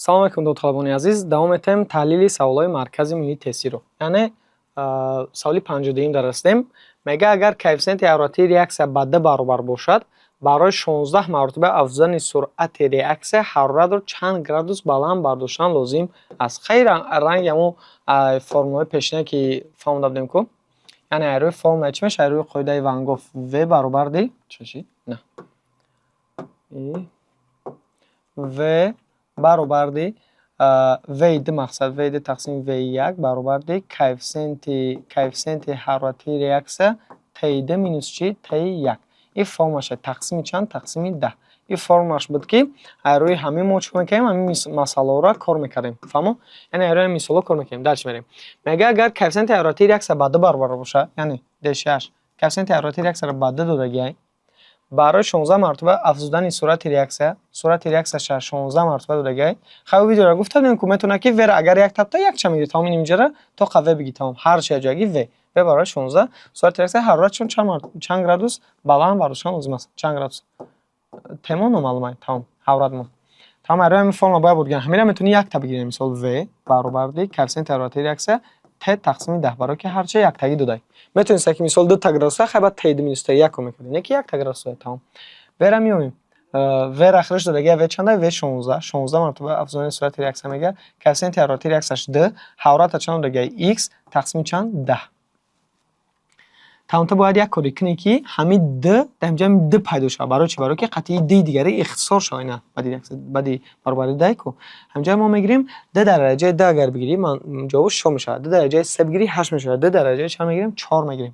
Салом алейкум, дӯхталабони азиз. Давом метаҳем таҳлили саволҳои Маркази миллии тестиро. Яъне саволи 52-юм дар расидем. Мега, агар коэффисиенти ҳароратии реаксия ба 2 баробар бошад, барои 16 маротиба афзудани суръати реаксия ҳароратро чанд градус баланд бардоштан лозим аст? Хайр, ранги ҳамон формулаи пешина, ки фаҳмода будем ку. Яъне рӯи формула чӣ мешавад? Рӯи қоидаи Ван-Гофф В баробарди чӣ? На. В баробарди В2, мақсад В2 тақсими В1 баробарди коэффисиенти ҳароратии реаксия Т2 минус чӣ? Т1. Ин формулаша тақсими чанд? Тақсими 10. Ин формулаш буд, ки рӯи ҳамин мо чӣ мекардем? Ҳамин масъалаҳоро кор мекардем. Фаҳмо? Яъне рӯи ҳамин мисолҳо кор мекардем. Дальше мерем. Мега, агар коэффисиенти ҳароратии реаксия ба 2 баробар бошад, яъне Д6 коэффисиенти ҳароратии реаксияро ба 2 додагиай, барои 16 маротиба афзудани суръати реаксия, суръати реаксияша 16 маротиба додагиай. Хай, видеоро гуфта будем, ку метавонад, ки В-ро агар як тапта якча мегири, тамом, инҷара то қа В биги, тамом, ҳар чи ҷоги В. В барои 16 суръати реаксия ҳарорат чун чанд градус баланд бардоштан лозим аст? Чанд градус? Темо номаълум, тамом, ҳароратмо. Тамом, рӯи ҳамин формула бояд буд. Ҳаминро метавонӣ якта бигирем. Мисол, В баробарди коэффисиенти ҳароратии реаксия Т тақсими 10, барои ки ҳарчи яктагӣ додай. Метавонисте, ки мисол дута градуса, хай, баъд Т2 минус Т1 мекардем. Не ки якта градуса, тамом. В-ра меёбем. В ахираш додагия В чанда? В 16. 16 маротиба афзудани суръати реаксия мега. Коэффисиенти ҳароратии реаксияш 2, ҳарората чанд додагия? X тақсими чанд? 10. Тамом, ту бояд як коре кунӣ, ки ҳамин д дар инҷа д пайдо шавад. Барои чӣ? Барои ки қатъии д дигаре ихтисор шавад, ина баъди реаксия, баъди баробари дай ку. Ҳаминҷа мо мегирем д дараҷаи д, агар бигирӣ, ҷавобаш чор мешавад. Д дараҷаи се бигирӣ, ҳашт мешавад. Д дараҷаи чанд мегирем? Чор мегирем.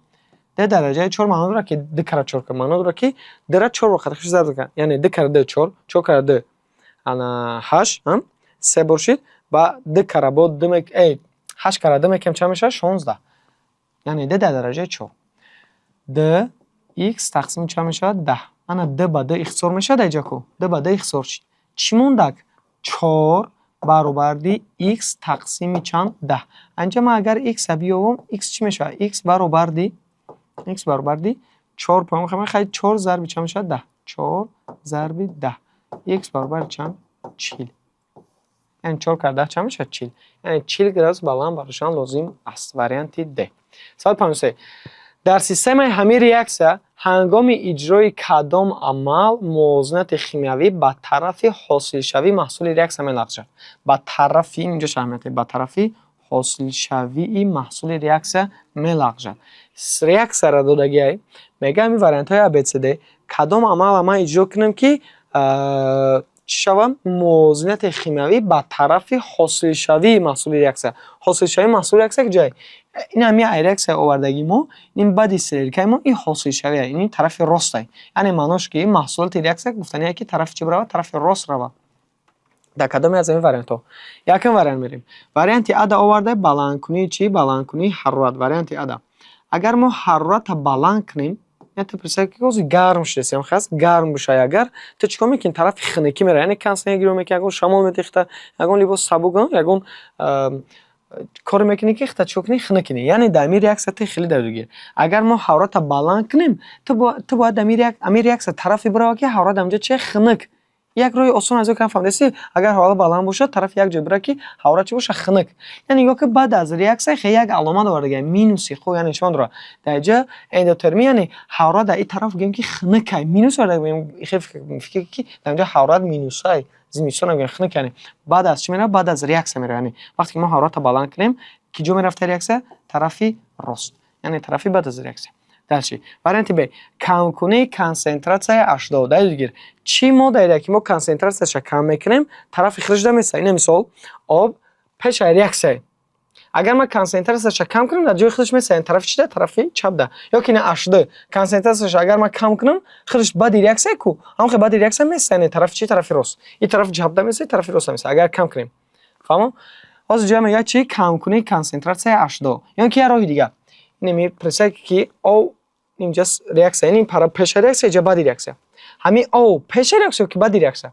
Д дараҷаи чор маъно дорад, ки д кара чор, маъно дорад, ки д-ра чор бор қатъи зарб кунад. Яъне д кара д чор, чор кара д ана ҳашт, се бор шид, ба д кара бо д, ҳашт кара д мекунем, чанд мешавад? 16. Яъне д дар дараҷаи чор. Д х тақсими чанд мешавад? 10. Ана д ба д ихтисор мешавад айҷа ку. Д ба д ихтисор шид. Чӣ мондак? Чор баробарди х тақсими чанд? 10. Анҷа ман агар х-а биёбам, х чӣ мешавад? Х баробарди чор поён мехоҳем, хай, чор зарби чанд мешавад? 10. Чор зарби 10. Х баробари чанд? 40. Яъне чор кара 10 чанд мешавад? 40. Яъне 40 градус баланд бардоштан лозим аст. Варианти Д. Саволи 53. Дар системаи ҳамин реаксия ҳангоми иҷрои кадом амал мувозинати химиявӣ ба тарафи ҳосилшавии маҳсули реаксия мелағжад? Ба тарафи, инҷо аҳамияте, ба тарафи ҳосилшавии маҳсули реаксия мелағжад. Реаксияро додагиай, мега, ҳамин вариантҳои А, Б, С, Д кадом амалро ман иҷро кунам, ки чӣ шавад? Мувозинати химиявӣ ба тарафи ҳосилшавии маҳсули реаксия. Ҳосилшавии маҳсули реаксия куҷое? Ин ҳамин реаксияи овардагии мо, ин баъди стрелкаи мо, ин ҳосилшавие, ин тарафи ростай. Яъне маънош, ки маҳсулоти реаксия гуфтание, ки тарафи чӣ биравад? Тарафи рост равад. Дар кадоме аз ҳамин вариантҳо? Якум вариант мерем. Варианти А-да оварда баландкунии чӣ? Баландкунии ҳарорат. Варианти А-да. Агар мо ҳароратро баланд кунем, яъне ту представь, ки ҳозир гарм шудааст, ҳаст, гарм бошад агар, ту чӣ кор мекунӣ? Тарафи хунукӣ меравӣ, яъне кондитсионер гирё мекунӣ, ягон шамол метехта, ягон либоси сабук, ягон коре мекунӣ, ки худта чӣ кор кунӣ? Хунук кунӣ. Яъне дар ҳамин реаксия ту хеле давидагӣ. Агар мо ҳароратро баланд кунем, ту бояд ҳамин реаксия тарафе биравад, ки ҳарорат дар онҷо чи? Хунук. Як роҳи осон аз ё кам фаҳмидаси, агар ҳарорат баланд бошад, тарафи як ҷой бирад, ки ҳарорат чӣ бошад? Хунук. Яъне нигоҳ ки, баъд аз реаксия хе як аломат овардага, минуси хуб, яъне чӣ дорад? Дар инҷа эндотермия, яъне ҳарорат дар ин тараф гӯем, ки хунукай, минус оварда, хе фикр, ки дар инҷа ҳарорат минусай, зимистон гӯем, хунук, яъне баъд аз чӣ меравад? Баъд аз реаксия меравад. Яъне вақте ки мо ҳароратро баланд кунем, ки ҷо мерафта реаксия? Тарафи рост, яъне тарафи баъд аз реаксия. Дальше. Варианти Б. Камкунии консентратсияи H2O. Далел гир. Чӣ моддаере, ки мо консентратсияша кам мекунем, тарафи хурӯшда места? Ина мисол, об пеш аз реаксия. Агар ман консентратсияша кам кунам, дар ҷои худаш места, яъне тарафи чида? Тарафи чапда. Ё ки ина H2 консентратсияша агар ман кам кунам, худаш баъди реаксия ку, ҳам хел баъди реаксия места, яъне тарафи чи? Тарафи рост. Ин тарафи чапда места, тарафи роста места, агар кам кунем. Фаҳмо? Ҳозир ҷоя мегӯяд чи? Камкунии консентратсияи H2O. Ё ки як роҳи дигар. Инеми представь, ки об инҷа реаксия, яъне пеша реаксия, инҷа баъди реаксия. Ҳамин об пеша реаксия ки баъди реаксия?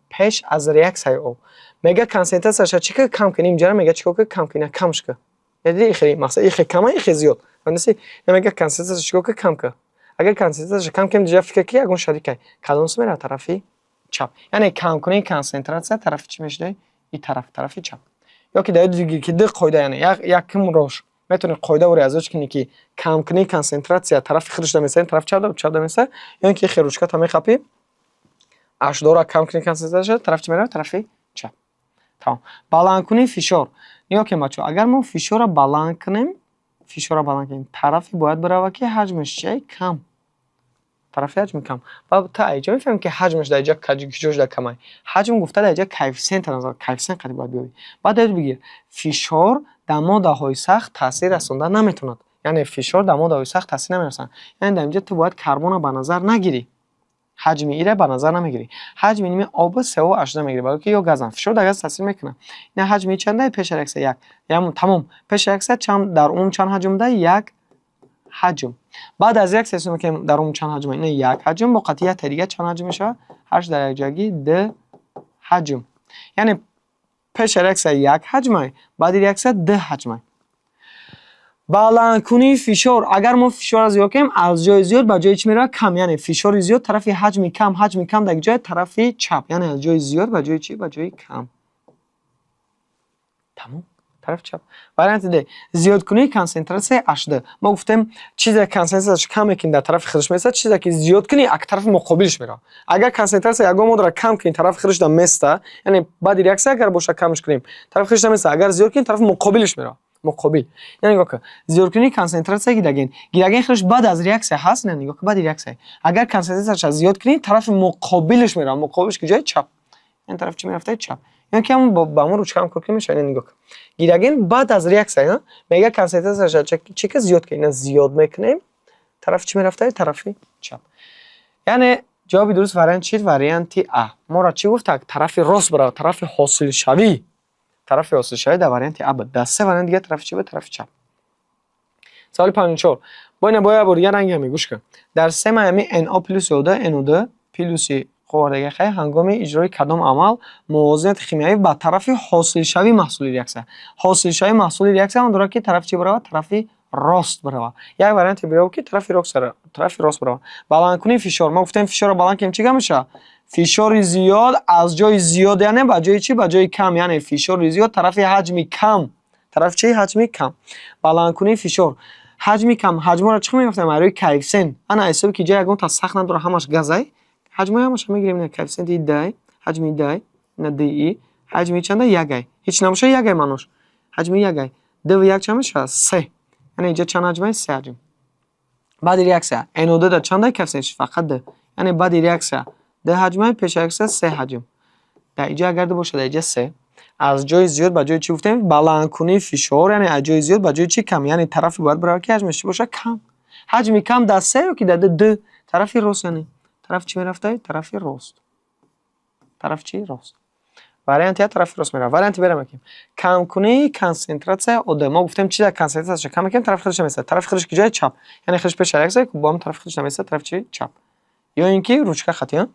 Пеш аз реаксияи об. Мега, консентратсияша чӣ ка кам кунем? Инҷара мега, чӣ кор кам кунем? Камш ка. Яъне хеле мақсад ихе кама, ихе зиёд. Фаҳмидаси? Мега, консентратсияша чӣ кор ка кам ка. Агар консентратсияша кам кунем, инҷа фикр, ки ягон шарикай. Кадом су меравад? Тарафи чап. Яъне камкунии консентратсия тарафи чӣ мешуда? И тараф, тарафи чап. Ё ки дар ёд ки ду қоида, яъне якум рош метавонӣ қоида вори аз ёд кунӣ, ки камкунии консентратсия тарафи худаш да места, тарафи чап да места, ё ин ки хе ручката мехапӣ, H2-ро кам кунӣ консентратсияша, тарафи чӣ меравад? Тарафи чап. Тамом. Баландкунии фишор. Нигоҳ кунед, бачаҳо, агар мо фишорро баланд кунем, фишорро баланд кунем, тарафи бояд биравад, ки ҳаҷмаш чия? Кам. Тарафи ҳаҷми кам. Ва ту айҷа мефаҳмӣ, ки ҳаҷмаш дар ҷа куҷош дар камай. Ҳаҷм гуфта дар ҷа коэффисиент назар, коэффисиент қади бояд биёбӣ. Баъд ёд бигир, фишор дар моддаҳои сахт таъсир расонда наметавонад. Яъне фишор дар моддаҳои сахт таъсир намерасонад. Яъне дар инҷа ту бояд карбонро ба назар нагирӣ. Ҳаҷми ира ба назар намегирӣ. Ҳаҷми ними оби сео ашда мегирӣ, барои ки ё газан. Фишор дар газ таъсир мекунад. Ина ҳаҷми чанда пеш реаксия? Як. Ям тамом. Пеш реаксия чанд, дар умум чанд ҳаҷм да? Як ҳаҷм. Баъд аз реаксия ҳисоб мекунем, дар умум чанд ҳаҷм? Ина як ҳаҷм бо қатъи якта дига чанд ҳаҷм мешавад? Ҳашт дар якҷоягӣ д ҳаҷм. Яъне пеш реаксия як ҳаҷмай, баъди реаксия д ҳаҷмай. Баландкунии фишор. Агар мо фишорро зиёд кунем, аз ҷои зиёд ба ҷои чӣ меравад? Кам. Яъне фишори зиёд тарафи ҳаҷми кам, ҳаҷми кам дар ҷои тарафи чап. Яъне аз ҷои зиёд ба ҷои чӣ? Ба ҷои кам. Тамом. Тарафи чап. Варианти Д. Зиёдкунии консентратсияи H2. Мо гуфтем, чизе консентратсияш кам мекунӣ, дар тарафи худаш места, чизе ки зиёд кунӣ, ак тарафи муқобилиш меравад. Агар консентратсия ягон моддаро кам кунӣ, тарафи худаш да места, яъне баъди реаксия агар боша, камш кунем, тарафи худаш да места, агар зиёд кунӣ, тарафи муқобилиш меравад. Муқобил. Яъне нигоҳ кун. Зиёдкунии консентратсияи гидроген. Гидроген худаш баъд аз реаксия ҳаст, не, нигоҳ кун, баъди реаксия. Агар консентратсияша зиёд кунӣ, тарафи муқобилиш меравад. Муқобилиш куҷое? Чап. Яъне тарафи чӣ мерафта? Чап. Ё ки ҳамон ба ҳамон ручка ҳам кор кунем мешавад. Нигоҳ кун. Гидроген баъд аз реаксия мега консентратсияша чӣ ки зиёд кунем, ина зиёд мекунем, тарафи чӣ мерафта? Тарафи чап. Яъне ҷавоби дуруст вариант чист? Варианти А. Моро чӣ гуфтак? Тарафи рост биравад, тарафи ҳосилшавӣ. Тарафи ҳосилшавӣ дар варианти А буд. Дар се вариант дига тарафи чӣ буд? Тарафи чап. Саволи 54. Бо ина бояд бор дига ранги ҳами гӯш кун. Дар системаи ҳами NO плюси О2 NO2 плюси қуввадаги хай ҳангоми иҷрои кадом амал мувозинати химиявӣ ба тарафи ҳосилшавии маҳсули реаксия. Ҳосилшавии маҳсули реаксия он дорад, ки тарафи чӣ биравад? Тарафи рост биравад. Як варианте биёб, ки тарафи рост биравад. Баландкунии фишор. Мо гуфтем, фишорро баланд кунем, чӣ гап мешавад? Фишори зиёд аз ҷои зиёд, яъне ба ҷои чӣ? Ба ҷои кам. Яъне фишори зиёд тарафи ҳаҷми кам. Тарафи чӣ? Ҳаҷми кам. Баландкунии фишор. Ҳаҷми кам. Ҳаҷморо чӣ мегуфтем? Рӯи коэффисиент. Ана ҳисоби ки ҷои ягон та сахт надорад, ҳамаш газай. Ҳаҷмои ҳамаша мегирем, ина коэффисиенти д, ҳаҷми д, ина ди, ҳаҷми чанда? Ягай. Ҳеч набошад, ягай маънош. Ҳаҷми ягай. Д ва як чанд мешавад? Се. Яъне инҷа чанд ҳаҷмай? Се ҳаҷм. Баъди реаксия NO2 дар чанда коэффисиентш? Фақат д. Яъне баъди реаксия д ҳаҷмай, пеш реаксия се ҳаҷм. Дар инҷа агар ду бошад, дар инҷа се. Аз ҷои зиёд ба ҷои чӣ гуфтем? Баландкунии фишор, яъне аз ҷои зиёд ба ҷои чӣ? Кам. Яъне тарафи бояд биравад, ки ҳаҷмаш чӣ бошад? Кам. Ҳаҷми кам дар се ё ки дар д? Д. Тарафи рост, яъне. Тарафи чӣ мерафта? Тарафи рост. Тарафи чӣ? Рост. Варианти А тарафи рост меравад. Варианти Б-ро мекунем. Камкунии консентратсияи ОД. Мо гуфтем, чи дар консентратсияша кам мекунем, тарафи худаш намесад. Тарафи худаш куҷое? Чап. Яъне худаш пеш реаксия бо ҳам тарафи худаш намесад, тарафи чӣ? Чап. Ё ин ки ручка хати,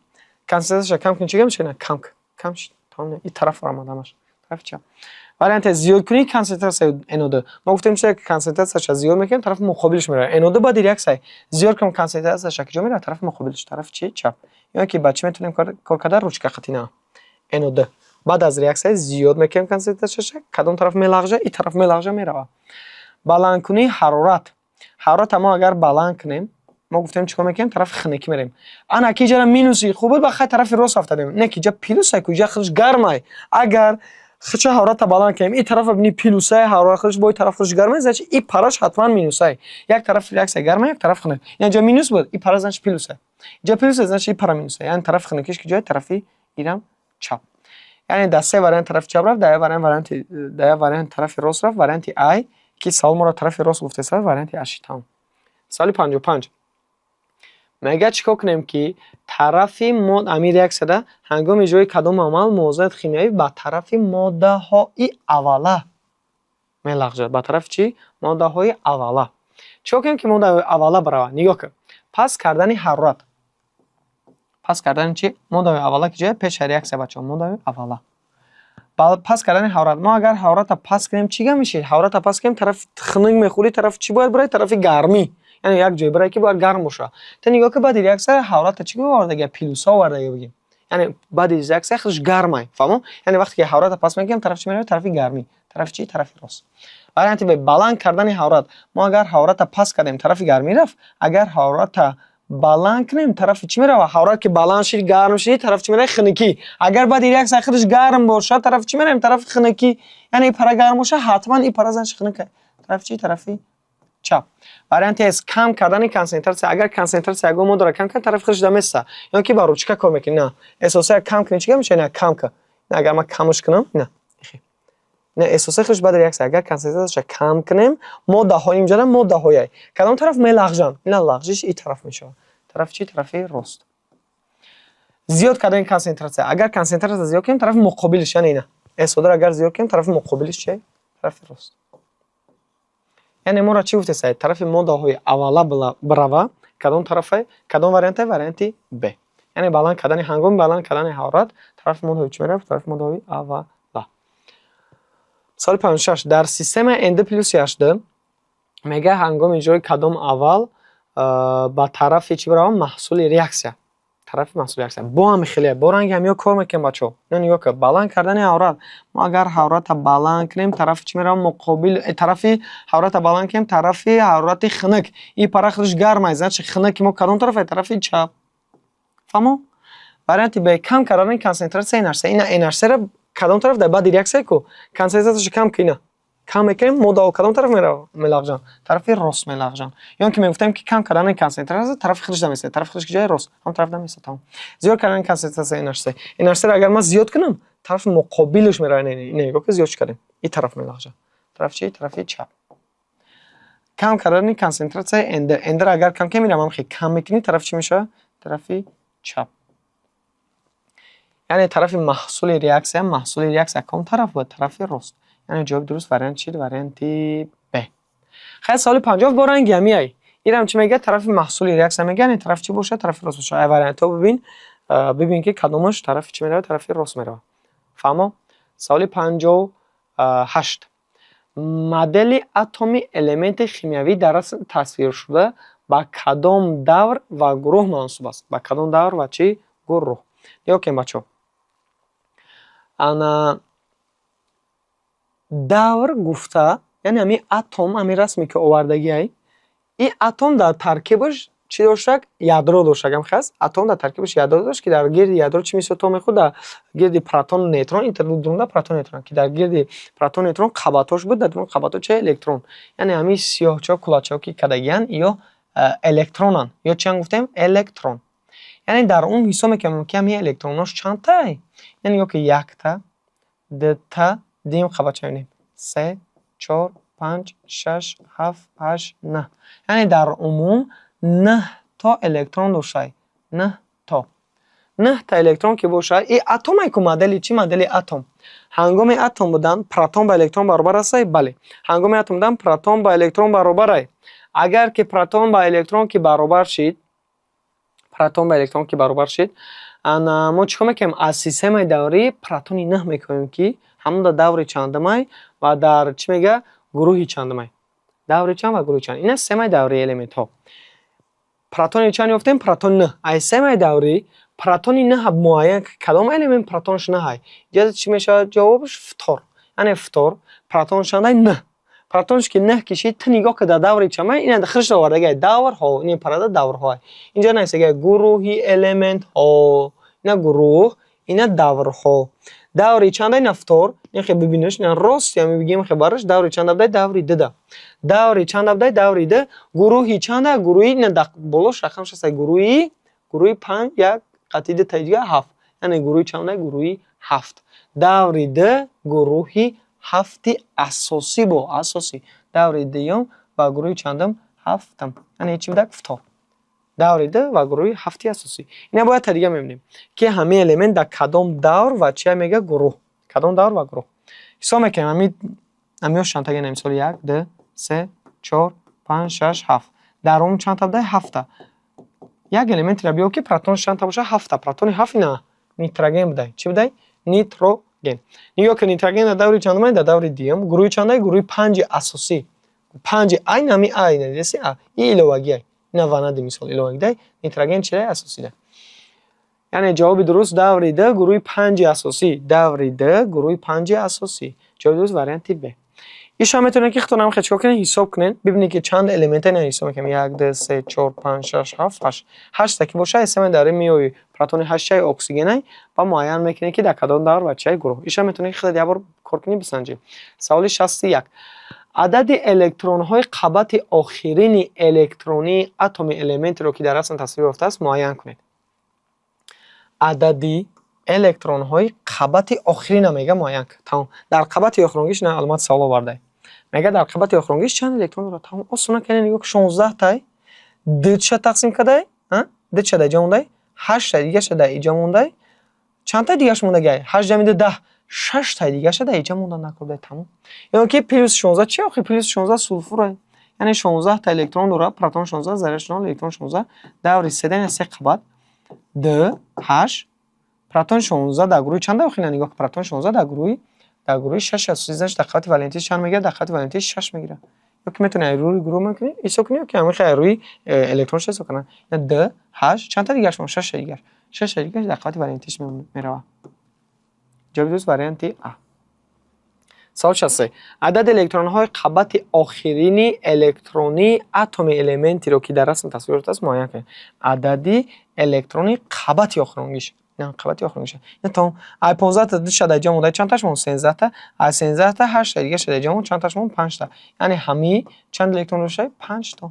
консентратсияша кам кунем, чӣ гап мешавад? Кам кам шид. Тамом, ин тараф омад ҳамаш. Тарафи чап. Варианти зиёдкунии консентратсияи NO2. Мо гуфтем, чи консентратсияша зиёд мекунем, тарафи муқобилиш меравад. NO2 баъди реаксия зиёд кунем консентратсияша, куҷо меравад? Тарафи муқобилиш. Тарафи чӣ? Чап. Ё ки ба чӣ метавонем кор карда? Ручка хати на. NO2. Баъд аз реаксия зиёд мекунем консентратсияша, кадом тараф мелағжа? Ин тараф мелағжа, меравад. Баландкунии ҳарорат. Ҳарората мо агар баланд кунем, мо гуфтем, чӣ кор мекунем? Тарафи хунукӣ мерем. Ана ки иҷара минуси хуб буд, ба хай тарафи рост афтадем. Не ки иҷа плюсай, ку иҷа худаш гармай. Агар худша ҳарората баланд кунем, ин тарафа бини, плюсай ҳарорат худаш, бо ин тараф худаш гармай, значит, ин параш ҳатман минусай. Як тарафи реаксия гармай, як тараф хунук. Инҷа минус буд, ин пара, значит, плюсай. Инҷа плюсай, значит, ин пара минусай. Яъне тарафи хунукиш куҷое? Тарафи ирам чап. Яъне дар се вариант тарафи чап рафт, дар як вариант варианти дар як вариант тарафи рост рафт, варианти А, ки савол моро тарафи рост гуфтеста, варианти А шид, тамом. Саволи 55. Мегӯяд, чӣ кор кунем, ки тарафи ами реаксияда ҳангоми иҷрои кадом амал мувозинати химиявӣ ба тарафи моддаҳои аввала мелағжад? Ба тарафи чӣ? Моддаҳои аввала. Чӣ кор кунем, ки моддаҳои аввала биравад? Нигоҳ кун. Паст кардани ҳарорат. Паст кардани чӣ? Моддаҳои аввала ки ҷоя? Пеша реаксия, бачаҳо, моддаҳои аввала. Паст кардани ҳарорат. Мо агар ҳарората паст кунем, чӣ гап мешавад? Ҳарората паст кунем, тарафи хунук мехӯрӣ, тарафи чӣ бояд бирай? Тарафи гармӣ. Яъне як ҷое бирай, ки бояд гарм бошад. Ту нигоҳ кун, баъди реаксия ҳарората чӣ овардага? Плюсҳо овардага бигем. Яъне баъди реаксия худаш гармай. Фаҳмо? Яъне вақте ки ҳароратро паст мекунем, тарафи чӣ меравад? Тарафи гармӣ. Тарафи чӣ? Тарафи рост. Варианти Б, баланд кардани ҳарорат. Мо агар ҳароратро паст кардем, тарафи гармӣ рафт. Агар ҳароратро баланд кунем, тарафи чӣ меравад? Ҳарорат ки баланд шуд, гарм шуд, тарафи чӣ меравад? Хунукӣ. Агар баъди реаксия худаш гарм бошад, тарафи чӣ меравем? Тарафи хунукӣ. Яъне ин пара гарм бошад, ҳатман ин пара занш хунук аст. Тарафи чӣ? Тарафи чап. Варианти С, кам кардани консентратсия. Агар консентратсия ягон моддаро кам кунем, тарафи худаш даместа. Ё ки ба ручка кор мекунем? На, эсоса кам кунем, чӣ гап мешавад? На, кам кун. Агар ман камш кунам, на, на, эсоса худаш баъди реаксия агар консентратсияша кам кунем, моддаҳои инҷода моддаҳояй кадом тараф мелағжанд? Ина лағжиш ин тараф мешавад. Тарафи чӣ? Тарафи рост. Зиёд кардани консентратсия. Агар консентратсия зиёд кунем, тарафи муқобилиш, яъне ина эсодро агар зиёд кунем, тарафи муқобилиш чи? Тарафи рост. Яъне моро чӣ гуфте саид? Тарафи моддаҳои аввала бирава. Кадом тарафе? Кадом варианте? Варианти Б. Яъне баланд кардани, ҳангоми баланд кардани ҳарорат тарафи моддаҳои чӣ меравад? Тарафи моддаҳои аввала. Соли 56. Дар системаи Н2 плюс H2 мега, ҳангоми иҷрои кадом аввал ба тарафи чӣ биравам? Маҳсули реаксия, тарафи маҳсули реаксия. Бо ҳами хеле бо ранги ҳамиё кор мекунем, бачаҳо. Ина нигоҳ кун, баланд кардани ҳарорат. Мо агар ҳароратро баланд кунем, тарафи чӣ меравам? Муқобил тарафи ҳароратро баланд кунем, тарафи ҳарорати хунук. Ин пара худаш гарм аст, значит, хунуки мо кадом тараф? Тарафи чап. Фаҳмо? Варианти Б, кам кардани консентратсияи NH3. Ина NH3-ро кадом тараф дар баъди реаксия ку консентратсияшо кам ку, ина кам мекунем, моддаҳо кадом тараф мелағжанд? Тарафи рост мелағжанд. Ё ки мегуфтем, ки кам кардани консентратсия тарафи худаш дамесад. Тарафи худаш ки ҷои рост, ҳам тараф дамесад, тамом. Зиёд кардани консентратсияи NH3. NH3-ро агар ман зиёд кунам, тарафи муқобилаш меравад. Ина нигоҳ ки зиёд чӣ кардем, ин тараф мелағжад. Тарафи чӣ? Тарафи чап. Кам кардани консентратсияи Н2. Н2-ро агар кам кунем, инам хеле кам мекунӣ, тарафи чӣ мешавад? Тарафи чап. Яъне тарафи маҳсули реаксия, маҳсули реаксия кадом тараф буд? Тарафи рост. Яъне ҷавоби дуруст вариант чист? Варианти Б. Хай, саволи 50 бо ранги ҳамиай. Инам чӣ мегӯяд? Тарафи маҳсули реаксия мегӯяд, яъне тарафи чӣ бошад? Тарафи рост бошад. Ай вариантҳо бибин, бибин, ки кадомаш тарафи чӣ меравад? Тарафи рост меравад. Фаҳмо? Саволи 58. Модели атоми элементи химиявӣ дар расм тасвиршуда ба кадом давр ва гурӯҳ мансуб аст? Ба кадом давр ва чӣ гурӯҳ? Нигоҳ кунед, бачаҳо. Ана давр гуфта, яъне ҳамин атом, ҳамин расме ки овардагиай, ин атом дар таркибаш чӣ доштак? Ядро доштак. Ҳам хас атом дар таркибаш ядро дошт, ки дар гирди ядро чӣ мисол то мехӯрд? Дар гирди протону нейтрон, ин дурунда протон, нейтрон, ки дар гирди протон, нейтрон қабатҳош буд, дар дурун қабатҳо чи? Электрон. Яъне ҳамин сиёҳчаҳо, кулачаҳо ки кардагиянд, ё электронанд, ё чиан гуфтем? Электрон. Яъне дар он ҳисоб мекунем, ки ҳамин электронҳош чандтае? Яъне ё ки якта, дута, дуюм қабатча мебинем, се, чор, панҷ, шаш, ҳафт, ҳашт, наҳ. Яъне дар умум наҳ то электрон доштай, наҳ то. Наҳта электрон ки бошад, и атоме ку, модели чӣ? Модели атом. Ҳангоми атом будан протон ба электрон баробар астай? Бале, ҳангоми атом будан протон ба электрон баробарай. Агар ки протон ба электрон ки баробар шид, протон ба электрон ки баробар шид, ана мо чӣ кор мекунем? Аз системаи даврӣ протони наҳ мекунем, ки ҳамон дар даври чандумай ва дар чӣ мега, гурӯҳи чандумай, даври чанд ва гурӯҳи чанд. Ина системаи даврии элементҳо. Протони чанд ёфтем? Протони наҳ. Аз системаи даврӣ протони наҳ муайян, кадом элемент протонаш наҳай? Иҷоза, чӣ мешавад ҷавобаш? Фтор. Яъне фтор протонаш чандай? Наҳ. Протонаш ки наҳ кишид, ту нигоҳ ки дар даври чамай, ина худаш овардагай даврҳо, ин парада даврҳоай. Инҷа нависагай гурӯҳи элементҳо, ина гурӯҳ, ина даврҳо. Даври чандай на фтор? Ин хе бибинеш, ина рост ями бигем, хе бараш даври чанда будай? Даври дуда. Даври чанда будай? Даври ду. Гурӯҳи чанда? Гурӯҳи ина болош рақам шаста, гурӯҳи панҷ, як қатъи ду таи дига ҳафт. Яъне гурӯҳи чанда? Гурӯҳи ҳафт. Даври ду, гурӯҳи ҳафти асосӣ, бо асосӣ, даври дуюм ва гурӯҳи чандум? Ҳафтум. Яъне чӣ будак? Фтор. Даври ду ва гурӯҳи ҳафти асосӣ. Ина бояд та дига мебинем, ки ҳамин элемент дар кадом давр ва чия мега, гурӯҳ, кадом давр ва гурӯҳ. Ҳисоб мекунем, ҳамин ҳамиҳо чандтага? Мисоли як, ду, се, чор, панҷ, шаш, ҳафт. Дар ум чандта будай? Ҳафта. Як элементро биёб, ки протонаш чандта бошад? Ҳафта. Протони ҳафт ина нитроген будай. Чӣ будай? Нитроген. Нигоҳ кун, нитроген дар даври чандумай? Дар даври дуюм. Гурӯҳи чандай? Гурӯҳи панҷи асосӣ. Панҷи ай нами ай надидаси, а и иловагиай, ина ванади, мисол, иловагидай. Нитроген чидай? Асосида. Яъне ҷавоби дуруст даври д, гурӯҳи панҷи асосӣ. Даври д, гурӯҳи панҷи асосӣ. Ҷавоби дуруст варианти Б. Ишо метавонед, ки худатон ҳам хел чикор кунед, ҳисоб кунед, бибинед, ки чанд элемент ина ҳисоб мекунем: як, ду, се, чор, панҷ, шаш, ҳафт, ҳашт. Ҳаштта ки бошад, ҳисоб дар миёи протони ҳаштчаи оксигенай ва муайян мекунед, ки дар кадом давр ва чаи гурӯҳ. Иша метавонед, ки худат як бор кор кунед, бисанҷед. Саволи 61. Адади электронҳои қабати охирини электронии атоми элементеро, ки дар расм тасвир ёфтааст, муайян кунед. Адади электронҳои қабати охирина мега муайян кун. Тамом. Дар қабати охиронгиш на аломати савол оварда. Мега, дар қабати охиронгиш чанд электрон дорад? Тамом, осона кунед, нигоҳ, 16 тай, дча тақсим кардай, дча дар ҷо мондай, ҳашттай дигаша дар иҷо мондай, чандтай дигаш мондагай? Ҳашт ҷамъи ду 10, шаштай дигаша дар иҷо монда накардай, тамом. Ё ки плюс 16 чи охи? Плюс 16 сулфура. Яъне 16та электрон дорад, протон 16, заряд 0, электрон 16, даври седа, яъне се қабат, д, ҳашт, протон 16 дар гурӯҳи чанд охи? Нигоҳ, протон 16 дар гурӯҳи шаш асосӣ, значит, дар қабати валентӣ чанд мегирад? Дар қабати валентӣ шаш мегирад. Ё ки метавонӣ аз рӯи гурӯҳ мекунӣ ҳисоб кунӣ, ё ки ҳамин хел рӯи электронш ҳисоб кунад. Д, ҳашт, чандта дигаш монд? Шашта дигар. Шашта дигар дар қабати валентиш меравад. Ҷавоби дуруст варианти А. Савол 63. Адади электронҳои қабати охирини электронии атоми элементеро, ки дар расм тасвир ёфтааст, муайян кунед. Адади электрони қабати охиронгиш. Қабати охиронгиш. Тамом. Ай 15та душа дар ҷо монда, чандташ монд? 13та. Ай 13та ҳаштта дигаша дар ҷо монд, чандташ монд? Панҷта. Яъне ҳамаи чанд электрон дошта? Панҷто.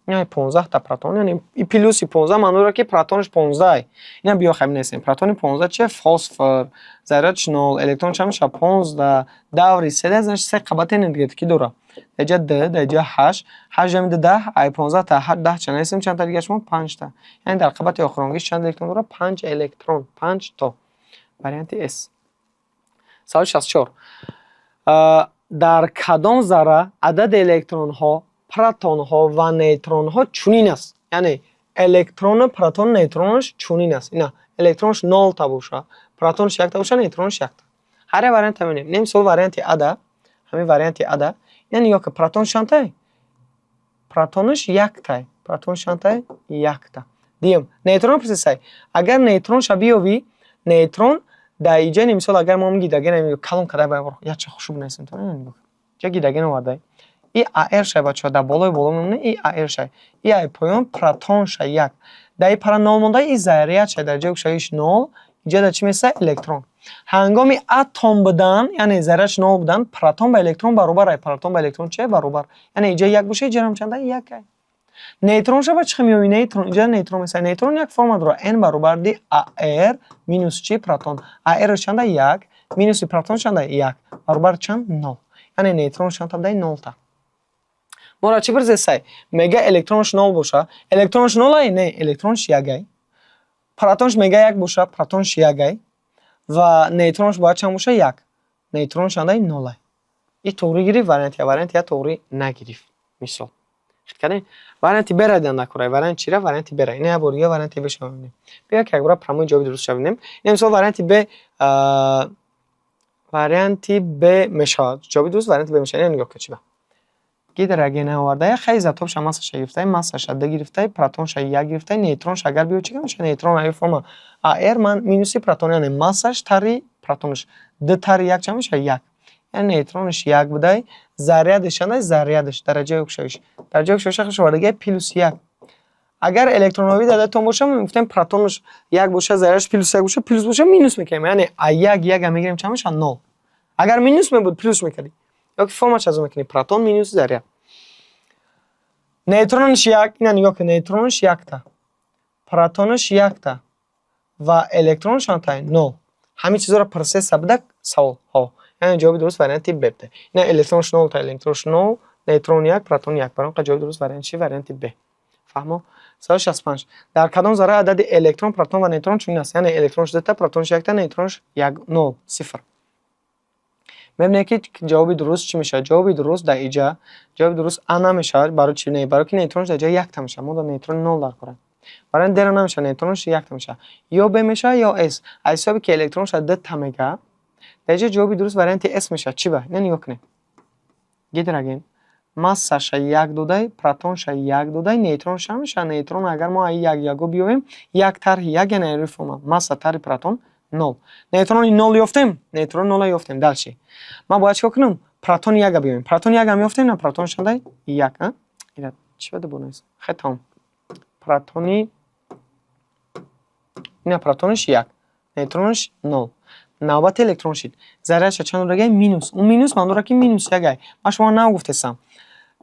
Яъне 15та протон, яъне и плюси 15 маъно дорад, ки протонаш 15. Ина биё, хай бинависем. Протони 15 чи? Фосфор. Зарядш нол, электрон чанд мешавад? 15. Даври седа, значит, се қабати энергетикӣ дорад. Дар ҷа д, дар ҷа ҳашт, ҳашт ҷамъи ду 10, ай 15та 10 чанд нависем, чандта дигаш монд? Панҷта. Яъне дар қабати охиронгиш чанд электрон дорад? Панҷ электрон, панҷ то. Варианти С. Саволи 64. Дар кадом зарра адади электронҳо, протонҳо ва нейтронҳо чунин аст? Яъне электрону протон, нейтронаш чунин аст. Ина электронаш нолта боша, протонаш якта боша, нейтронаш якта. Ҳар як варианта мебинем. Не, мисол, варианти ада, ҳамин варианти ада. Ина нигоҳ кун, протон чандтай? Протонаш яктай. Протон чандтай? Якта. Дуюм, нейтрон пурсисай. Агар нейтронша биёвӣ, нейтрон дар иҷа, мисол, агар мо гидроген калон карда, якча хушуб нависем, ҷа гидроген овардай, и АР шай, бачаҳо, дар болои боло мемонад, и АР шай, и ай поён протон шай як, дар и пара нол монда, и заряд шай, дар ҷои кушоиш нол, иҷа дар чӣ места? Электрон. Ҳангоми атом будан, яъне зарядш нол будан, протон ба электрон баробар ай. Протон ба электрон чи баробар? Яъне иҷа як боша, иҷарам чанда? Як ай. Нейтрон ша ба чӣ меёбӣ? Нейтрон, иҷа нейтрон места. Нейтрон як форма дорад: н баробарди АР минус чи? Протон. АР чанда? Як. Минуси протон чанда? Як. Баробар чанд? Нол. Яъне нейтрон чандта будай? Нолта. Моро чӣ пурсесай? Мега, электронш нол боша. Электронш нолай? Не, электронш якай. Протонш мега як боша, протонш якай ва нейтронш бояд чанд боша? Як. Нейтрон чандай? Нолай. И туғри гирифт варианти А, варианти А туғри нагирифт. Мисол, хит кардем, варианти Б ра дидан накунай. Вариант чира? Варианти Б ра. Ина як бор дига варианти Б шава бибинем. Биё, ки якбора прямой ҷавоби дуруст шава бибинем. Ина, мисол, варианти Б, варианти Б мешавад. Ҷавоби дуруст варианти Б мешавад. Ина нигоҳ кун, чи ба гидроген оварда, хай изотопша, массаша гирифтай, массаша д гирифтай, протонша як гирифтай, нейтронша агар биё, чӣ мешавад? Нейтрон аю форма АР ман минуси протон, яъне массаш тари протонаш, д тари як чанд мешавад? Як. Яъне нейтронаш як будай. Зарядаш чандай? Зарядаш, дараҷаи оксишош овардагиай плюс як. Агар электронови дадатон боша, мегуфтем, протонаш як боша, зарядаш плюс як боша, плюс боша, минус мекунем, яъне а як яка мегирем, чанд мешавад? Нол. Агар минус мебуд, плюс мекардӣ, ёки формаш аз мекунӣ: протон минус заряд. Нейтронаш як, ина нигоҳ кун, нейтронаш якта, протонаш якта ва электронаш чандта? Нол. Ҳамин чизҳоро процесса буда савол ҳо. Яъне ҷавоби дуруст варианти Б буда. Ина электронаш нолта, электронаш нол, нейтрон як, протон як. Барои он ҷавоби дуруст вариант чи? Варианти Б. Фаҳмо? Савол 65. Дар кадом зарра адади электрон, протон ва нейтрон чунин аст? Яъне электронаш дута, протонаш якта, нейтронаш як, нол, сифр. Мебинем, ки ҷавоби дуруст чӣ мешавад. Ҷавоби дуруст дар иҷа, ҷавоби дуруст А намешавад. Барои чи не? Барои ки нейтронаш дар ҷои якта мешавад, мо дар нейтрони нол дар корем. Вариант Д-ро намешавад, нейтронаш якта мешавад. Ё Б мешавад, ё С. Аз ҳисоби ки электронаш дута мега, дар иҷа ҷавоби дуруст варианти С мешавад. Чӣ ба? Ина нигоҳ кунед, гидроген. Массаша як додай, протонша як додай, нейтрон чанд мешавад? Нейтрон агар мо як яго биёвем, як тарҳи як, яъне рӯи формула масса тарҳи протон нол. Нейтрони нол ёфтем, нейтрон нола ёфтем. Дальше ман бояд чикор кунам? Протони яка биёвем. Протони якам ёфтем, на, протон чандай? Як. Ира чӣ бада бонавис? Хай, тамом. Протони ина, протониш як, нейтрониш нол. Навбати электрон шид. Зарядша чанд дорагай? Минус. Он минус маъно дорад, ки минус ягай. Ман шумо нав гуфтесам,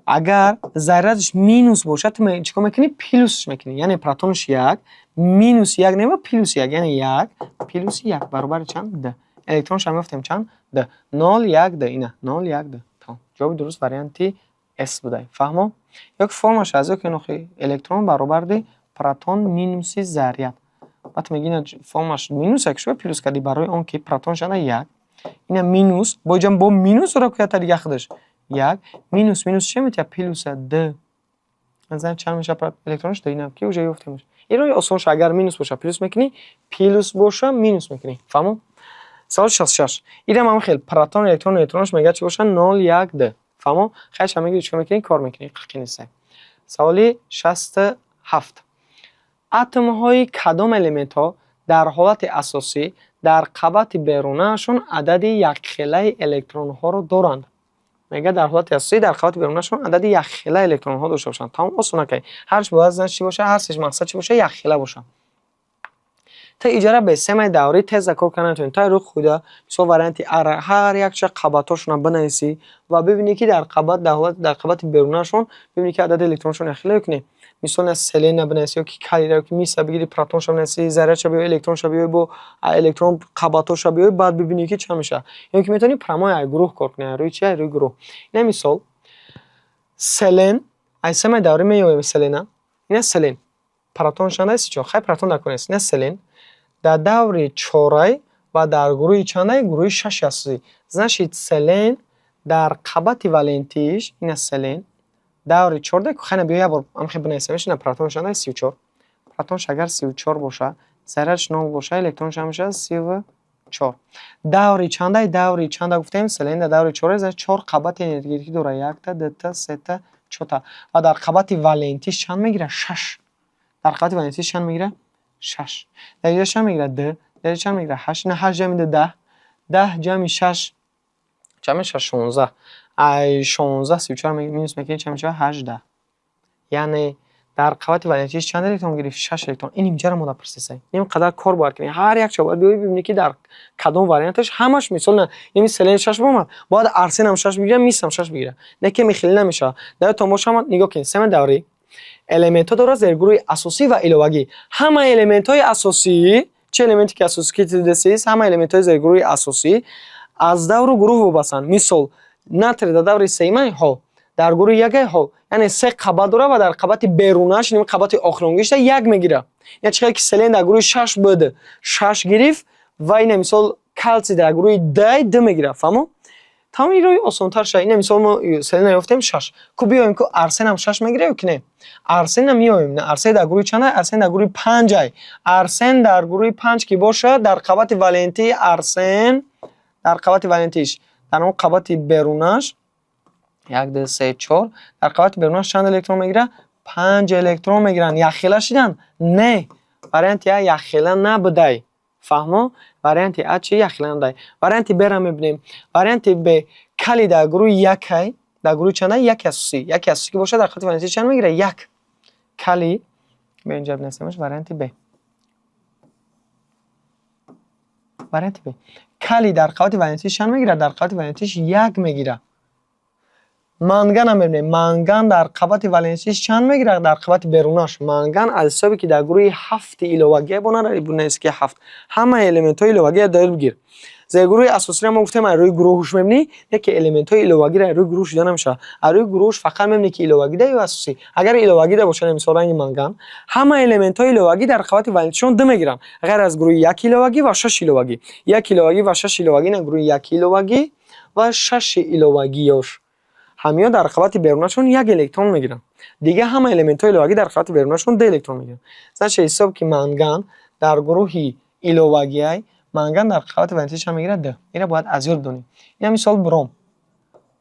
агар зарядш минус бошад, ту чӣ кор мекунӣ? Плюсш мекунӣ. Яъне протонш як, минус як не, плюс як, яъне як плюси як баробари чанд? Д. Электроншам ёфтем, чанд? Д. Нол, як, д. Ина нол, як, д. Тамом, ҷавоби дуруст варианти с будай. Фаҳмо? Ё ки формаш аз ё ки нохи электрон баробари протон минуси заряд. Баъд меги, ина формаш минус як шуба плюс кардӣ, барои он ки протон шана як, ина минус, бо иҷа бо минус дора куята дига худаш як, минус минус чи метиҳад? Плюса д. Назар чанд мешавад электронш? Д. Ина ки уже ёфтемаш. Ин роҳи осонша: агар минус боша, плюс мекунӣ, плюс боша, минус мекунӣ. Фаҳмо? Саволи 66. Инам ҳам хел: протон, электрон, нейтронш мегӯяд чӣ бошад? Нол, як, д. Фаҳмо? Хайша мегири, чикор мекунӣ? Кор мекунӣ, қиқи неста. Саволи 67. Атомҳои кадом элементҳо дар ҳолати асосӣ дар қабати берунаашон адади якхелаи электронҳоро доранд? Мегӯяд, дар ҳолати асосӣ дар қабати берунашон адади якхела электронҳо дошта бошанд. Тамом, осон накай. Ҳарш бояд зан чӣ боша? Ҳар сеш мақсад чӣ боша? Якхела боша. Та иҷара бе семаи даврӣ теза кор карда наметавонӣ. Та рӯи худа, мисол, варианти А, ҳар якча қабатҳошонро бинависӣ ва бибинӣ, ки дар қабат, дар ҳолати, дар қабати берунашон бибинӣ, ки адади электроншон якхела ё ки не. Мисол, на селена бинависӣ ё ки калийра, ё ки миса бигирӣ, протонша бинависӣ, зарядша биёӣ, электронша биёӣ, бо электрон қабатҳоша биёӣ, баъд бибинӣ, ки чанд мешавад. Ё ки метавонӣ прямой ай гурӯҳ кор кунӣ. Рӯи чи? Рӯи гурӯҳ. Ина мисол, селен, ай семаи даврӣ меёбем селена. Ина селен протон чанд аст? 34. Хай, протон дар кор нест. Ина селен дар даври чорай ва дар гурӯҳи чандай? Гурӯҳи шаши асосӣ. Значит, селен дар қабати валентиш, ина селен даври чорда. Хайна, биё як бор амхе бинависемш. Ина протон чандай? 34. Протонш агар 34 боша, зарядш нол боша, электронш чанд мешавад? 34. Даври чандай? Даври чанда гуфтем? Селен дар даври чорай, значит, чор қабати энергетикӣ дорад: якта, дута, сета, чорта. Ва дар қабати валентиш чанд мегирад? Шаш. Дар қабати валентиш чанд мегирад? Шаш. Дар инҷа чанд мегирад? Д. Дар инҷа чанд мегирад? Ҳашт. Ина ҳашт ҷамъи ду 10, 10 ҷамъи шаш чанд мешавад? 16. Ай 16 34 минус мекунем, чанд мешавад? 18. Яъне дар қабати валентиш чанд электрон гирифт? Шаш электрон. Ин инҷаро мо напурсисем. Ин қадар кор бояд кунем. Ҳар якча бояд биёӣ, бибинӣ, ки дар кадом варианташ ҳамаш. Мисол, на ин селен шаш бомад, бояд арсенам шаш бигирад, мисам шаш бигирад. Не ки хеле намешавад. Дар ёдтон боша, нигоҳ кунед, сема даврӣ элементҳо дорад зергурӯҳи асосӣ ва иловагӣ. Ҳама элементҳои асосӣ, чӣ элементе ки асосӣ ки дидесист, ҳама элементҳои зергурӯҳи асосӣ аз давру гурӯҳ вобастанд. Мисол, натрий дар даври сеюмай? Ҳо. Дар гурӯҳи якай? Ҳо. Яъне се қабат дорад ва дар қабати берунааш, ин қабати охиронгишта, як мегирад. Яъне чӣ хел ки селен дар гурӯҳи шаш буд, шаш гирифт, ва ина мисол калсий дар гурӯҳи дай д мегирад. Фаҳмо? Тамоми роҳи осонтар шуда. Ина мисол, мо селена ёфтем, шаш. Ку биёем, ку арсенам шаш мегирад ё ки не? Арсенам меёем. Арсен дар гурӯҳи чанд? Арсен дар гурӯҳи панҷай. Арсен дар гурӯҳи панҷ ки бошад, дар қабати валентии арсен, дар қабати валентиш, дар он қабати берунаш, як, ду, се, чор, дар қабати берунаш чанд электрон мегирад? Панҷ электрон мегиранд. Якхела шидан? Не, варианти А якхела набудай. Фаҳмо? Варианти А чи якхела набудай. Варианти Б-ра мебинем. Варианти Б: калий дар гурӯҳи якай. Дар гурӯҳи чанда? Яки асосӣ. Яки асосӣ ки бошад, дар қабати валентӣ чанд мегирад? Як. Калий б инҷа бинависемаш. Варианти Б. Варианти Б: калий дар қабати валентиш чанд мегирад? Дар қабати валентиш як мегирад. Манганам мебинем. Манган дар қабати валентиш чанд мегирад? Дар қабати берунаш манган аз ҳисобе ки дар гурӯҳи ҳафти иловагия бонад, бунавис ки ҳафт, ҳамаи элементҳои иловагия доир бигир. Зергурӯҳи асосиро мо гуфтем, аз рӯи гурӯҳуш мебинӣ, не ки элементҳои иловагиро аз рӯи гурӯҳ шуда намешавад. Аз рӯи гурӯҳуш фақат мебинӣ, ки иловагида ё асосӣ. Агар иловагида бошад, мисол, ранги манган, ҳама элементҳои иловагӣ дар қабати валентишон ду мегиранд, ғайр аз гурӯҳи як иловагӣ ва шаш иловагӣ. Як иловагӣ ва шаш иловагӣ, на, гурӯҳи як иловагӣ ва шаши иловагиёш ҳамиё дар қабати берунашон як электрон мегиранд. Дигар ҳама элементҳои иловагӣ дар қабати берунашон ду электрон мегиранд. Значит, ҳисоб ки манган дар гурӯҳи иловагиай, манган дар қабати валентӣ чанд мегирад? Ду. Инро бояд аз ёд бидонем. Ина мисол, бром.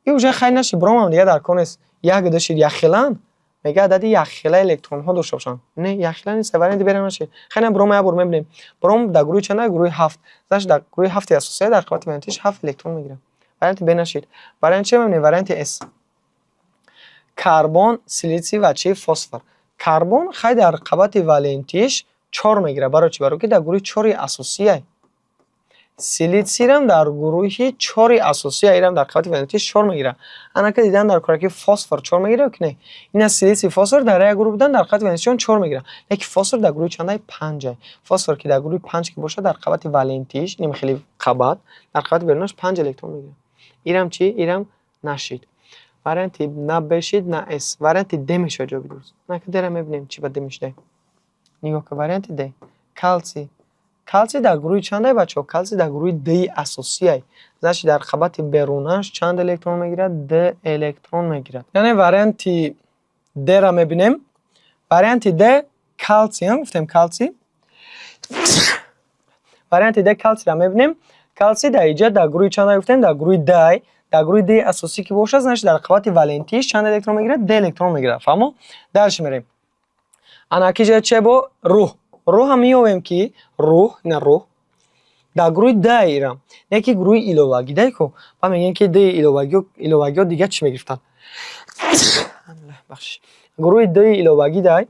И уже хайр наши, бромам дигар дар кор нест. Як дашид якхелан, мега адади якхела электронҳо дошта бошанд. Не, якхела нест, варианти Б нашид. Хайна, бром як бор мебинем. Бром дар гурӯҳи чанд? Гурӯҳи ҳафт. Значит, дар гурӯҳи ҳафти асосия дар қабати валентиш ҳафт электрон мегирад. Варианти Б нашид. Вариант чи мебинем? Варианти С. Карбон, силитсий ва чи? Фосфор. Карбон хай дар қабати валентиш чор мегирад. Барои чи? Барои ки дар гурӯҳи чори асосия. Силитсийрам дар гурӯҳи чори асосия, ирам дар қабати валентиш чор мегирад. Анака дидан дар кора, ки фосфор чор мегирад ё ки не? Ина силитсий, фосфор дар як гурӯҳ будан, дар қабати валентишон чор мегирад. Леки фосфор дар гурӯҳи чандай? Панҷа. Фосфор ки дар гурӯҳи панҷ ки бошад, дар қабати валентиш, ним хеле қабат, дар қабати берунаш панҷ электрон мегирад. Ирам чи? Ирам нашид. Варианти на Б шид, на С. Варианти Д мешавад ҷавоби дуруст. Нака Д-ра мебинем, чи ба Д мешидай. Нигоҳ кун, варианти Д. Калсий. Калсий дар гурӯҳи чандай, бачаҳо? Калсий дар гурӯҳи Д асосия. Значит, дар қабати берунаш чанд электрон мегирад? Д электрон мегирад. Яъне варианти Д-ра мебинем. Варианти Д калсий, гуфтем калсий. Варианти Д калсийро мебинем. Калсий дар инҷа дар гурӯҳи чанд гуфтем? Дар гурӯҳи Д. Дар гурӯҳи Д асосӣ ки бошад, значит, дар қабати валентиш чанд электрон мегирад? Д электрон мегирад. Фаҳмо? Дальше мерем. Ана ки ҷа че бо рӯҳ. Рӯҳам меёбем, ки рӯҳ, ина рӯҳ дар гурӯҳи Д ирам. Не ки гурӯҳи иловагӣ дай ку. Ба мегӯем, ки Д иловагиё, иловагиё дига чӣ мегирифтанд? Бахшиш. Гурӯҳи Д иловагӣ дай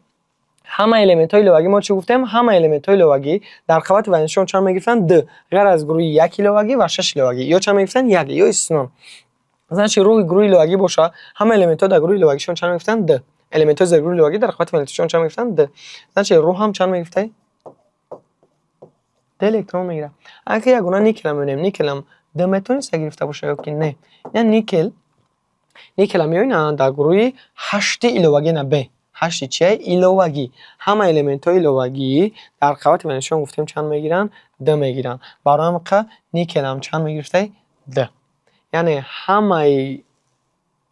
ҳама элементҳои иловагӣ, мо чӣ гуфтем? Ҳама элементҳои иловагӣ дар қабати валентишон чанд мегирифтанд? Д. Ғайр аз гурӯҳи як иловагӣ ва шаш иловагӣ. Ё чанд мегирифтанд? Як. Ё истисно. Значит, рӯҳи гурӯҳи иловагӣ боша, ҳама элементҳо дар гурӯҳи иловагишон чанд мегирифтанд? Д. Элементҳои зергурӯҳи иловагӣ дар қабати валентишон чанд мегирифтанд? Д. Значит, рӯҳ ҳам чанд мегирифтай? Д электрон мегирад. Ака ягона никелам мебинем. Никелам д метавониста гирифта боша ё ки не? Я никел, никелам меоина дар гурӯҳи ҳашти иловагӣ, на б. Ҳашти чия? Иловагӣ. Ҳама элементҳои иловагӣ дар қабати валентишон гуфтем чанд мегиранд? Д мегиранд. Барои ҳамин никелам чанд мегирифтай? Д. Яъне ҳамаи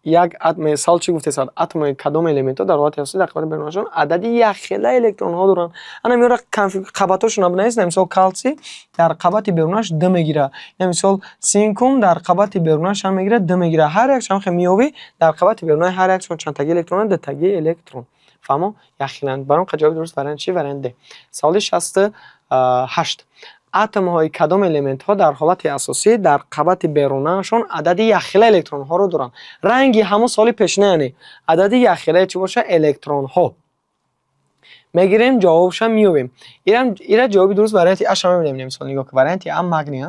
як атоми сал чӣ гуфтесад? Атоми кадом элементҳо дар ҳолати асосӣ дар қабати берунашон адади якхела электронҳо доранд? Ана меёра қабатҳошонро бинависем. Мисол, калсий дар қабати берунаш д мегирад. Мисол, синкум дар қабати берунаш чанд мегирад? Д мегирад. Ҳар якшон хе меёбӣ, дар қабати берунаи ҳар якшон чандтаги электрон? Дтаги электрон. Фаҳмо? Якхеланд. Барои ҳам ҷавоби дуруст вариант чи? Вариант Д. Саволи 68. Атомҳои кадом элементҳо дар ҳолати асосӣ дар қабати берунаашон адади якхела электронҳоро доранд? Ранги ҳамон соли пешина, яъне адади якхелаи чӣ боша? Электронҳо. Мегирем, ҷавобша меёбем. Ира ҷавоби дуруст варианти Аша мебинем. Мисол, нигоҳ ки варианти А магний.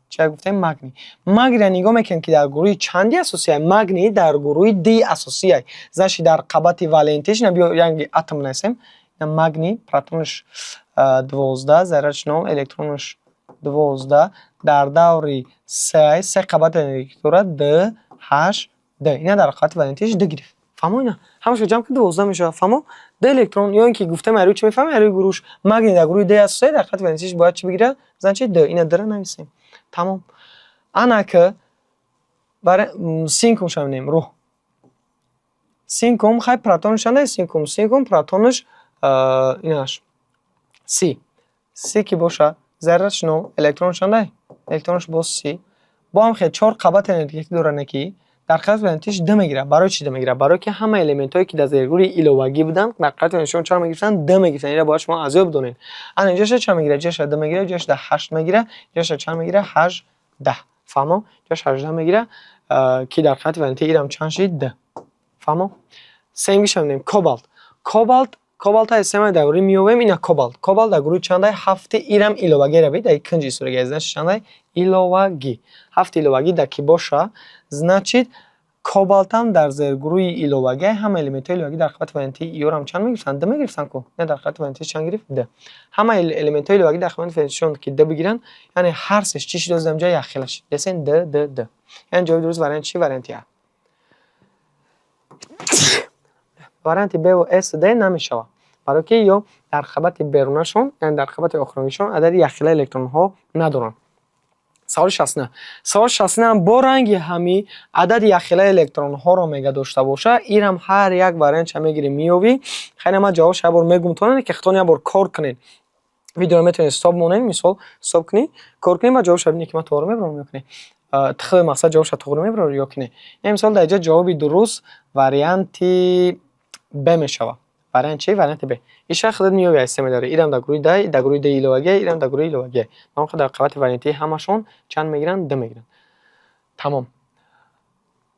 Чия гуфтем? Магний. Магнийра нигоҳ мекунем, ки дар гурӯҳи чанди асосия? Магний дар гурӯҳи ди асосия. Значит, дар қабати валентиш, на биё янги атом нависем. Магний протонаш 12, зарядш нол, электронаш 12, дар даври се, се қабат энергетик дорад: д, ҳашт, д. Ина дар қабати валентиш д гирифт. Фаҳмо? Ина ҳамашо ҷамъ ки 12 мешавад. Фаҳмо? Д электрон. Ё ин ки гуфтем, арӯи чӣ мефаҳмем? Арӯи гурӯҳш. Магний дар гурӯҳи д асосия, дар қабати валентиш бояд чӣ бигирад? Значит, д. Ина д-ра нависем. Тамом. Анака синкумша мебинем. Рӯҳ синкум хай протонаш чанда? Синкум, синкум протонаш инаш 30, 30 ки боша, зарядш нол, электронаш чанда? Электронаш боз 30. Бо ҳам хел чор қабат энергетик дорад, не ки дар қабати валентиш д мегирад. Барои чӣ д мегирад? Барое ки ҳама элементҳое, ки дар зергурӯҳи иловагӣ буданд, дар қабати валентишон чанд мегирифтанд? Д мегирифтанд. Инро бояд шумо аз ёд бидонед. Ана инҷоша чанд мегирад? Ҷоша д мегирад, ҷоша ҳашт мегирад, ҷоша чанд мегирад? 18. Фаҳмо? Ҷош 18 мегирад, ки дар қабати валентии ирам чанд шид? Д. Фаҳмо? Сеюмгиша мебинем. Кобалт. Кобалт, кобалта сема дар гурӯҳи меёбем. Ина кобалт. Кобалт дар гурӯҳи чандай? Ҳафти. Ирам иловагӣ равид, дар кунҷи история. Значит, чандай? Иловагӣ. Ҳафти иловагӣ дар ки боша, значит, кобалтам дар зергурӯҳи иловагӣ. Ҳама элементҳои иловагӣ дар қабати валентии иёрам чанд мегирифтанд? Д мегирифтанд ку. Не, дар қабати валентии чанд гирифт? Д. Ҳама элементҳои иловагӣ дар қабати валентишон ки д бигиранд, яъне ҳар сеш чӣ шуд? Озидам ҷа якхела шид. Десен д, д, д. Яъне ҷавоби дуруст вариант чи? Варианти А. Варианти Б ва С, Д намешавад, барое ки ё дар қабати берунашон, яъне дар қабати охиронишон адади якхела электронҳо надоранд. Саволи 69. Саволи 69 бо ранги ҳами адади якхела электронҳоро мега дошта боша. Ирам ҳар як вариантша мегирем, меёбӣ. Хайна, ман ҷавобша як бор мегум, тонед, ки худтон як бор кор кунед. Видеоро метавонед стоп монед, мисол, стоп кунед, кор кунед ва ҷавобша бинед, ки ман товар мебарам ё не. Тихли мақсад ҷавобша туғри мебарор ё ки не. Ин мисол дар инҷа ҷавоби дуруст варианти Б мешавад. Вариант чи? Варианти Б. Иша худат меёбӣ аз система дорӣ. Ирам дар гурӯҳи д, дар гурӯҳи д иловагия, ирам дар гурӯҳи иловагия. Ман дар қабати валентии ҳамашон чанд мегиранд? Д мегиранд. Тамом.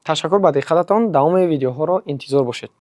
Ташаккур ба диққататон. Давоми видеоҳоро интизор бошед.